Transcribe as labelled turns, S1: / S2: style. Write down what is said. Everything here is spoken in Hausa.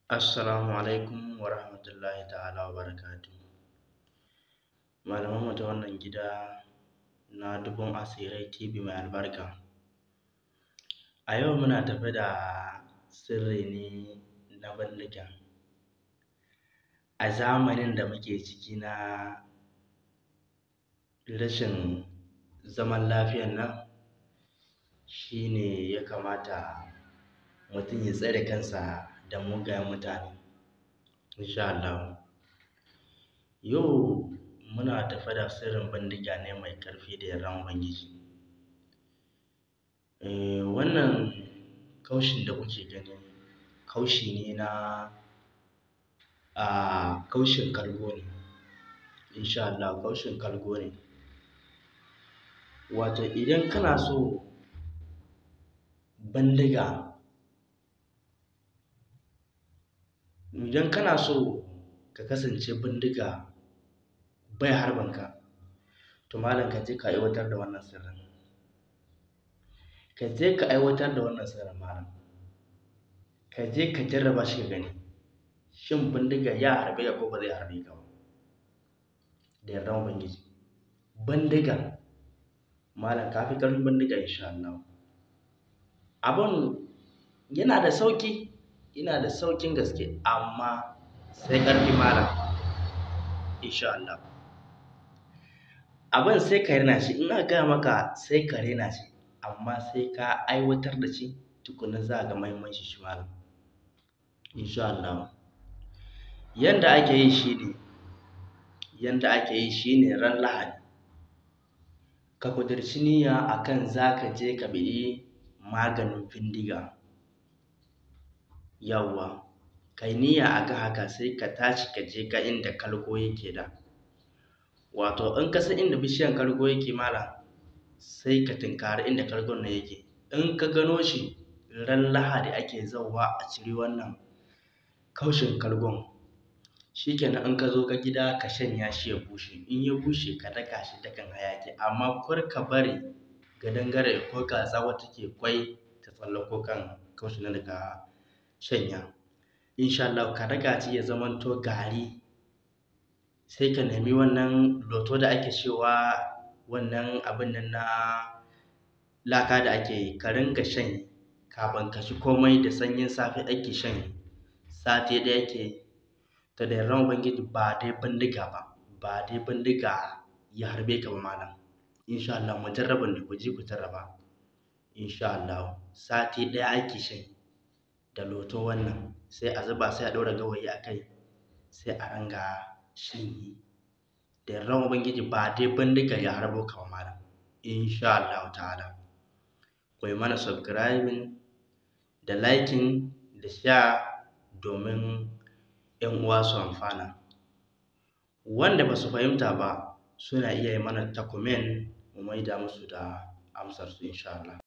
S1: Assalamu alaikum wa rahmatullahi ta'ala wa barakatuhu. Malamanmu ta wannan gida na Dubun Asirai TV mai albarka. A yau muna tafe da sirri ne na bindiga. A zamanin da muke ciki na rashin zaman lafiyan nan, shi ne ya kamata mutum ya tsare kansa da mugayen mutane, insha Allahu. Yau muna tafe da sirrin bindiga ne mai ƙarfi da yardan Ubangiji. Wannan kaushin da kuke gani, kaushi ne na kaushin kalgo ne, insha Allahu, kaushin kalgo ne. Wato idan kana so bindiga, idan kana so ka kasance bindiga bai harbinka, to malam ka je ka aiwatar da wannan sirrin. Ka je ka aiwatar da wannan sirrin malam. Ka je ka jarraba shi ka gani, shin bindiga ya harbe ka ko ba zai harbe ka ba, da yardan Ubangiji. Bindiga, malam ka fi ƙarfin bindiga insha Allahu. Abun yana da sauƙi, yana da sauƙin gaske, amma sai ƙarfi malam, insha Allahu. Abin sai ka raina shi, in aka gaya maka sai ka raina shi, amma sai ka aiwatar da shi tukuna za ka ga muhimmancin shi malam, insha Allahu. Yanda ake yi shi ne, yanda ake yi shi ne ran Lahadi, ka ƙudurci niyya a kan za ka je ka biɗi maganin bindiga. Yawwa, ka yi niyya a kan haka, sai ka tashi ka je ka inda kalgo yake da. Wato in ka san inda bishiyan kalgo yake malam, sai ka tunkari inda kalgon nan yake. In ka gano shi, ran Lahadi ake zauwa a ciri wannan kaushin kalgon. Shi kenan in ka zo ka gida ka shanya shi ya bushe. In ya bushe ka daka shi dakan hayaƙi, amma kar ka bari ƙadangare ko kaza wacce take ƙwai ta tsallako kan kaushin nan da ka shanya. Insha Allahu ka daka shi ya zamanto gari, sai ka nemi wannan loto da ake cewa wannan abun nan na laka da ake yi, ka ringa shanye kafin ka ci komai. Da sanyin safe ake shanye, sati ɗaya ake yi. To da yardan Ubangiji ba dai bindiga ba, ba dai bindiga ya harbe ka ba malam. Insha Allahu mujarraban ne, ku je ku jarraba. Insha Allahu sati ɗaya ake shanye da loto wannan, sai a zuba, sai a ɗora gawayi a kai, sai a ringa shanye. Da yardan Ubangiji ba dai bindiga ya harbo ka ba malam, insha Allahu ta'ala. Ku yi mana subscribing da liking da share domin 'yan uwa su amfana. Wanda ba su fahimta ba suna iya yi mana ta comment, mu maida musu da amsarsu insha Allah.